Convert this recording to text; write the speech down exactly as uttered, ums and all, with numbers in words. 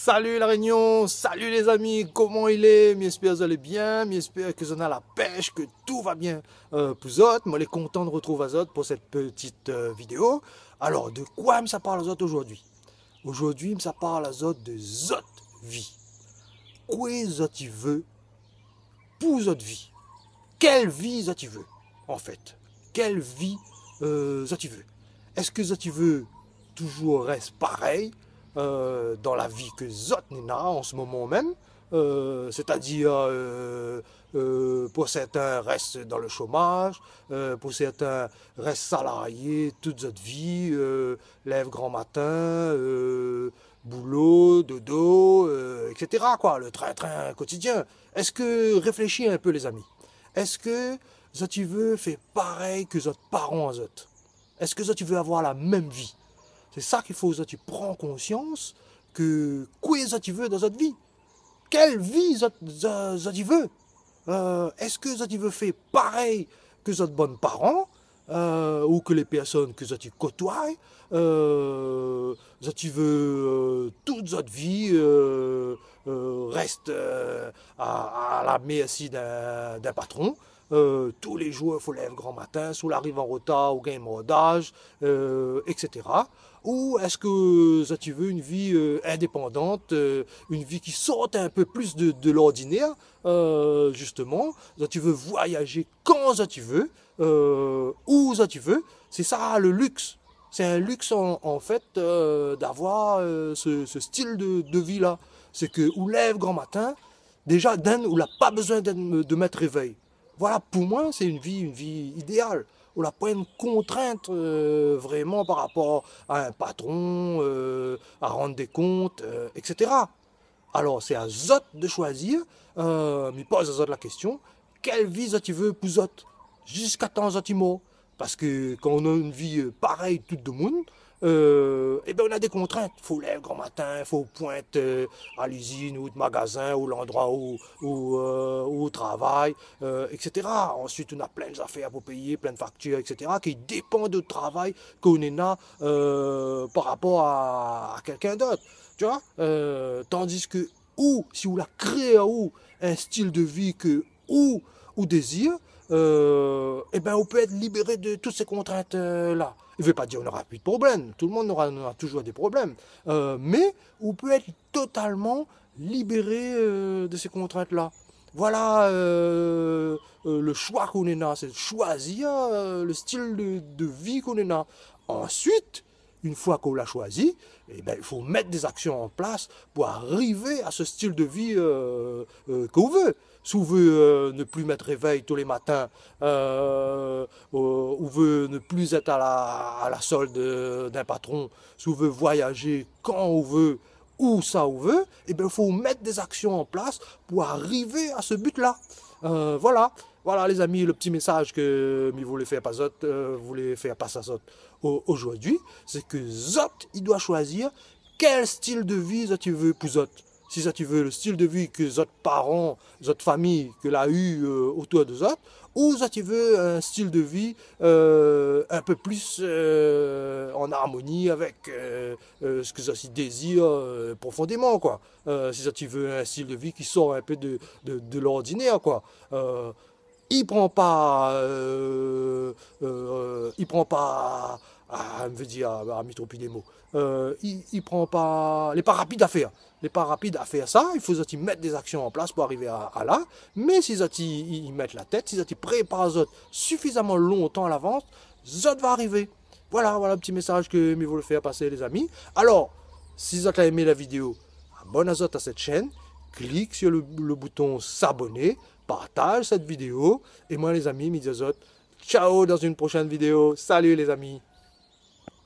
Salut La Réunion, salut les amis, koman i lé ? Mi éspèr zot lé bien, mi éspèr ke zot néna la pèsh, ke tout va bien, euh, pou zot. Moin lé kontan de retrouv azot pou sèt petite, euh, vidéo. Alor, de koi mi sa parl azot ojourdui ? Ojourdui, mi sa parl azot de zot vi. Koué zot i vé pou zot vi ? Kèl vi zot i vé, an fèt ? Kèl vi, euh, zot i vé ? Èske zot i vé toujour rès parèy, euh, dan la vi ke zot néna an se moman mèm ? Euh, sétadir, euh, euh, pou sèrtin, rès dan le shomaz, euh, pou sèrtin, rès salarié tout zot vi, euh, lèv gran matin, euh, boulo, dodo, euh, et cetera, koi, le trin-trin kotidien. Èske, réfléshi in pé, lézami. Èske zot i vé fé parèy ke zot paran azot ? Èske zot i vé avoir la mèm vi ? Sé sa k'i fo zot i pran konsians ke koué zot i vé dan zot vi. Kèl vi zot, zot, zot i vé ? Euh, èske zot i vé fé parèy ke zot bann paran, euh, ou ke lé pèrsone ke zot i kotoiy, euh, zot i vé, euh, tout zot vi, euh, euh, rès, euh, a, a la mèrsi d'in, d'in patron, euh, tou lé jour, fo lèv gran matin, si ou la ariv an rotar, ou gingn mordaz, euh, et cetera. Ou èske zot i vé in vi, euh, indépandant, euh, in vi ki sort in pé plis de, de lordinèr, euh, zistoman, zot i vé voiyazé kan zot i vé, euh, ousa zot i vé. Sé sa le liks. Sé in liks an, an fèt, euh, d'avoir, euh, se, se stil de, de vi la. Sé ke ou lèv gran matin, déja d'inn, ou la pa bezoin d'èt, de mèt révèy. Voila, pou moin, sé in vi, in vi idéal. Ou la poin de kontrint, euh, vréman par rapor a in patron, euh, a rann dé kont, euh, et cetera. Alor, sé azot de shoizi, euh, mi poz azot la késtion, kèl vi zot i vé pou zot, ziska tan zot i mor ? Parske kan ou na in vi, euh, parèy tout demoun, euh, ében, ou na dé kontrint. Fo lèv gran matin, fo point, euh, a lizine ou out magazin ou landroi ou, ou, euh, ou travay, euh, et cetera. Ansuit, ou na plin zafèr pou péyé, plin faktir, et cetera, ki dépan de travay ke ou néna, euh, par rapor a, a kèlkin d'ot. Tu vois ? Euh, tandis ke ou, si ou la kréé aou in stil de vi ke ou, ou dézir, euh, ében, ou pé èt libéré de tout sé kontrint, euh, la. I vé pa dir ou nora pi de problèm. Tout le moun nora, nora toujour dé problèm. Euh, mé ou pé èt totalman libéré, euh, de sé kontrint la. Voila, euh, euh, le shoi ke ou néna, sé de shoizi, euh, le stil de, de vi ke ou néna. Ansuit, in foi ke ou la shoizi, ében, i fo mèt dé zaksion an plas pou arivé a se stil de vi, euh, euh, ke ou vé. Si ou vé, euh, ne pli mèt révèy tou lé matin, euh, ou, ou vé ne pli èt a la, a la sold, euh, d'in patron, si ou vé voiyazé kan ou vé, ousa ou vé, ében, fo mèt dé zaksion an plas pou arivé a se but la. Euh, voila. Voila, lézami, le pti mésaz ke mi voulé fé pa zot, euh, voulé fé pas azot o-, ojourdui, sé ke zot i doi shoizi kèl stil de vi zot i vé pou zot. Si zot i vé le stil de vi ke zot paran, zot fami, ke la u, euh, otour de zot, ou zot i vé in stil de vi, euh, in pé plis, euh, an armoni avèk, euh, euh, se ke zot i dézir, euh, profondéman, koi. Euh, si zot i vé in stil de vi ki sort in pé de, de, de lordinèr, koi. Euh, i pran pa, euh, euh, i pran pa, ah, mi vé dir, ah, mi trouv pi dé mo. Euh, i, i pran pa, lé pa rapid a fèr. Lé pa rapid a fèr sa, i fo zot i mèt dé zaksion an plas pou arivé a, a la. Mé si zot i, i, i mèt la tèt, si zot i prépar zot sifizaman lontan a lavans, zot va arivé. Voila, voila le pti mésaz ke mi voulé fé pasé, lézami. Alor, si zot la émé la vidéo, abonn azot a sèt shèn, klik sur le, le bouton s'abonner, partaz sèt vidéo, é moin, lézami, mi di azot, ciao dan in proshèn vidéo. Salut, lézami.